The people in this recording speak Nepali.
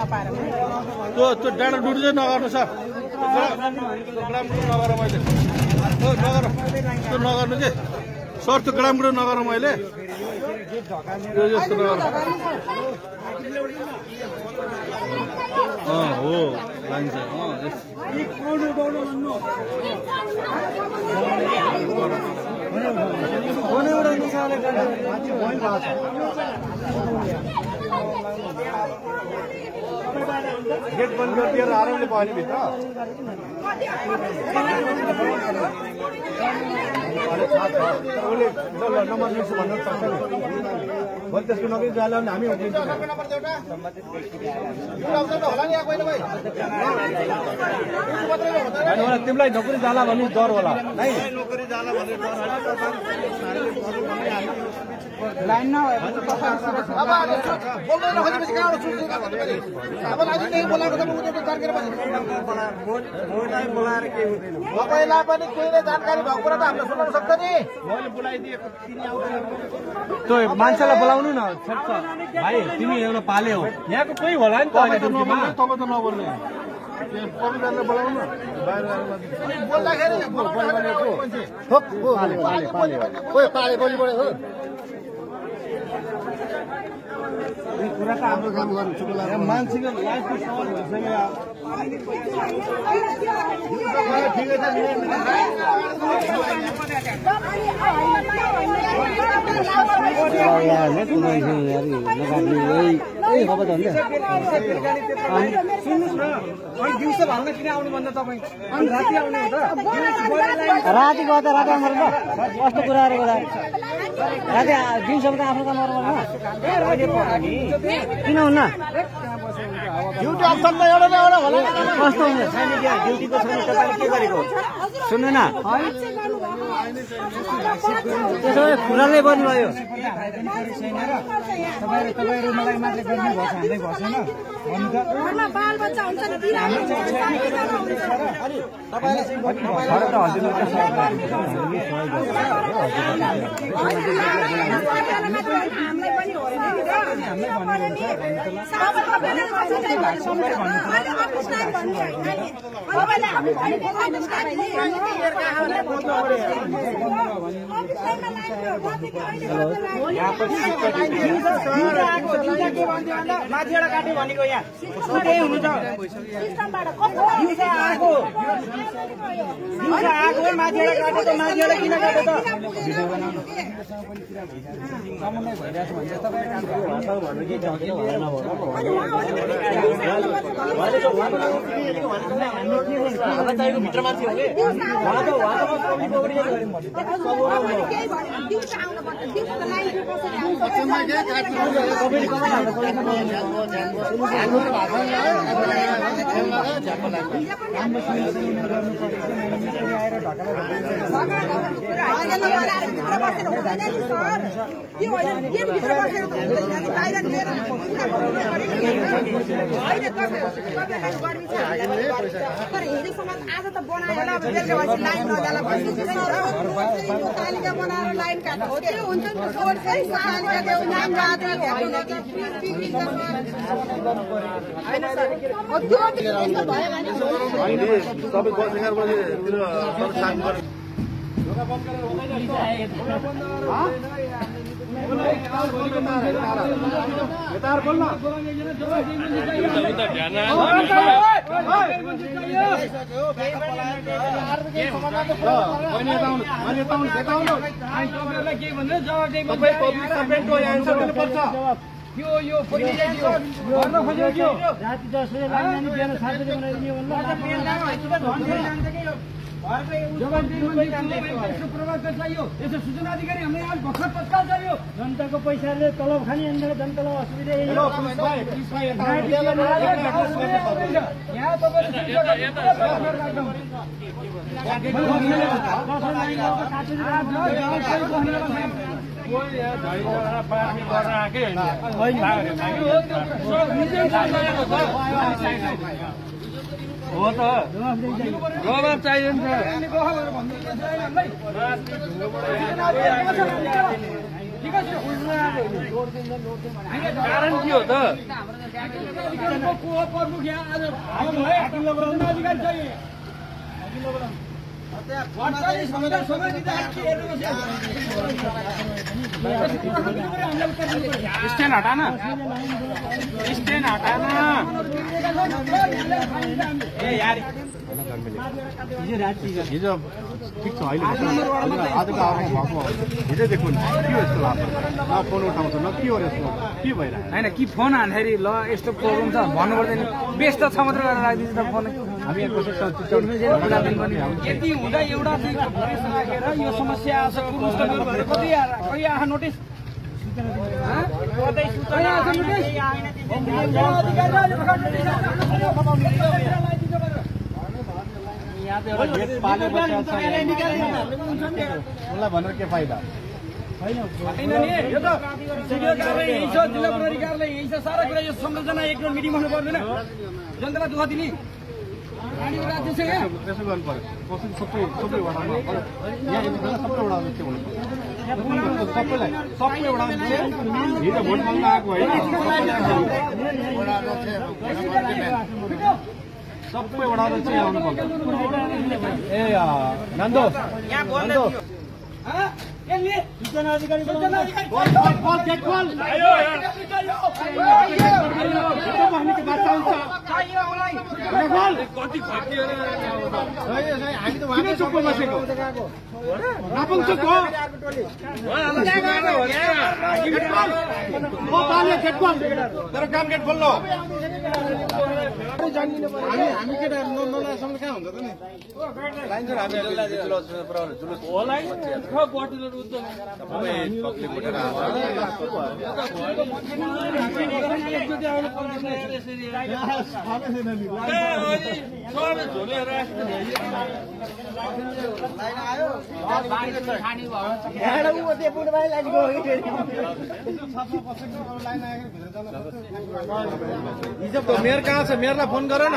त्यो डाँडा डुडी चाहिँ नगर्नु सर नगर मैले नगर त्यो नगर्नु के सर त्यो ग्रामगुडो नगर मैले यो जस्तो नगर हो लान्छ गेट बन्द गरिदिएर आरामले पानी भित्र नम्बर लिन्छु भन्नु सक्छ नि भोलि त्यसको नगरी जाला भने हामी उठ्लिन्छौँ तिमीलाई नोकरी जाला भन्ने डर होला नोकरी जाला भन्ने डर लाइन नभए तपाईँलाई पनि कोहीले जानकारी भएको कुरा त हामीले सुनाउन सक्छ नि मैले बोलाइदिएको त्यो मान्छेलाई बोलाउनु न भाइ तिमी एउटा पाले हो यहाँको कोही होला नि तपाईँ त नबोल्ने परिवारलाई बोलाउनु बोल्दाखेरि कुरा त हाम्रो काम गर्नु मान्छेको लाइफको सवाल दिउँसो भाल्न किन आउनु भन्दा तपाईँ राति आउने हो त राति गर्दा राति आउनु कस्तो कुराहरू गर्दा राति दिउँसोमा त आफ्नो काम गर्नु किन हुन्न ड्युटी अप्सनमा एउटा न एउटा होला कस्तो हुन्छ छैन क्या ड्युटीको छैन तपाईँले के गरेको सुन्नु न त्यसो भए खुरालै बन्नुभयो तपाईँहरू मलाई मात्रै गर्नु भएको हामीलाई भएन माथिबाट काट्यो भनेको यहाँ हुनु छ आएको माथिबाट काट्यो त माथिबाट किन काट्यो त समन्वय भइरहेको भन्छ तपाईँ भित्र मान्छे हो आज त बनाएर तालिका बनाएर लाइन काट्नु हुन्छ यो गर्न खोजेको राति 10 बजे लाइन बिहान 7 बजे बनाइदिने चाहियो यसो सूचना अधिकारी हामीलाई आज भर्खर तत्काल चाहियो जनताको पैसाले तलब खाने जनतालाई असुविधा यहाँ हो त जवाब चाहियो नि त कारण के हो त स्टैंड हटाना ए यार हिजो ठिक छ अहिले आजको आवाजमा भएको हिजो देखो न के हो यस्तो लाग्छ न फोन उठाउँछ न के हो यस्तो के भइरहेको हैन कि फोन हान्दाखेरि ल यस्तो प्रब्लम छ भन्नु पर्दैन व्यस्त छ मात्र गरेर राखिदिन्छ त फोन हामी यति हुँदा एउटा चाहिँ राखेर यो समस्या आछ कति आयो नोटिस भनेर के फाइदा जिल्ला प्रहरी कार्यालय यही छ सारा कुरा यो संरचना एक मिटिङ बस्नु पर्दैन जनतालाई दुःख दिने त्यसो गर्नु पर्यो सबै वडामा यहाँ सबै वडामा के भन्नु सबै वडामा हिजो भोट माग्न आएको होइन सबै वडामा चाहिँ आउनु पर्छ ए नन्दो सूचना अधिकारी किन चुप्पो बसेको नपुङ्सुक हो तर काम गेट खोल्नु हामी केटा नलासँग कहाँ हुन्छ त नि लाइन हिजो मेयर कहाँ छ मेयरलाई फोन गर न